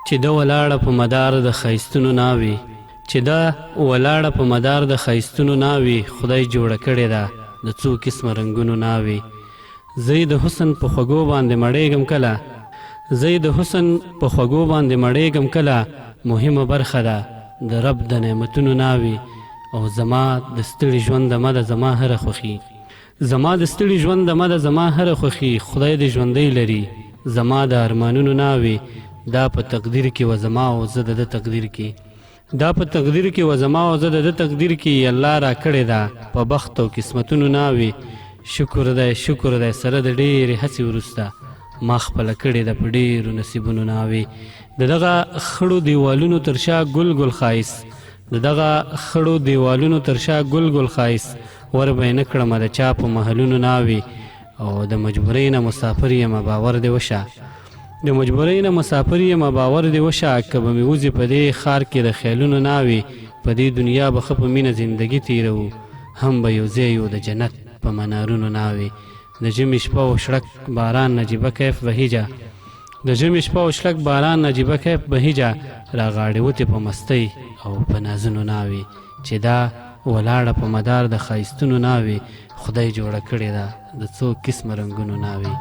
چې ده ولاړه په مدار د ښایستونو ناوې، چې ده ولاړه په مدار د ښایستونو ناوې، خدای جوړه کړې ده د څو قسمه رنګونو ناوې. زه یې د حسن په خوږو باندې مړېږم کله، زه یې د حسن په خوږو باندې مړېږم کله، مهمه برخه ده د رب د نعمتونو ناوې. او زما د ستړي ژوند دمه ده زما هره خوښي. زما د ستړي ژوند دمه ده زما هره خوښي، خدای دې ژوندۍ لري زما د ارمانونو ناوې. دا په تقدیر کې وه زما او زه د ده تقدیر کې، دا په تقدیر کې وه زما او زه د ده تقدیر کې، الله راکړې ده په بخت او قسمتونو ناوې. شکر دی شکر دی سره د ډېرې هڅې وروسته ما خپله کړې ده په ډېرو نصیبونو ناوې. د دغه خړو دیوالونو تر شا ګل ګل ښایست، د دغه خړو دیوالونو تر شا ګل ګل ښایست، ور به یې نه کړمه د چا په محلونو ناوې. او د مجبورۍ نه مسافر یمه باور دې وشه، د مجبورۍ نه مسافر یمه باور دې وشه، که به مې وځي په دې ښار کې د خیالونو ناوې. په دې دنیا به ښه په مینه زندګي تېروو، هم به یو ځای یو د جنت په منارونو ناوې. د ژمي شپه او شړک باران نجیبه کیف بهیجه، د ژمي شپه او شړک باران نجیبه کیف بهیجه، را غاړې وتې په مستۍ او په نازونو ناوې. چې دا ولاړه په مدار د ښایستونو ناوې، خدای جوړه کړې ده د څو قسمه رنګونو ناوې.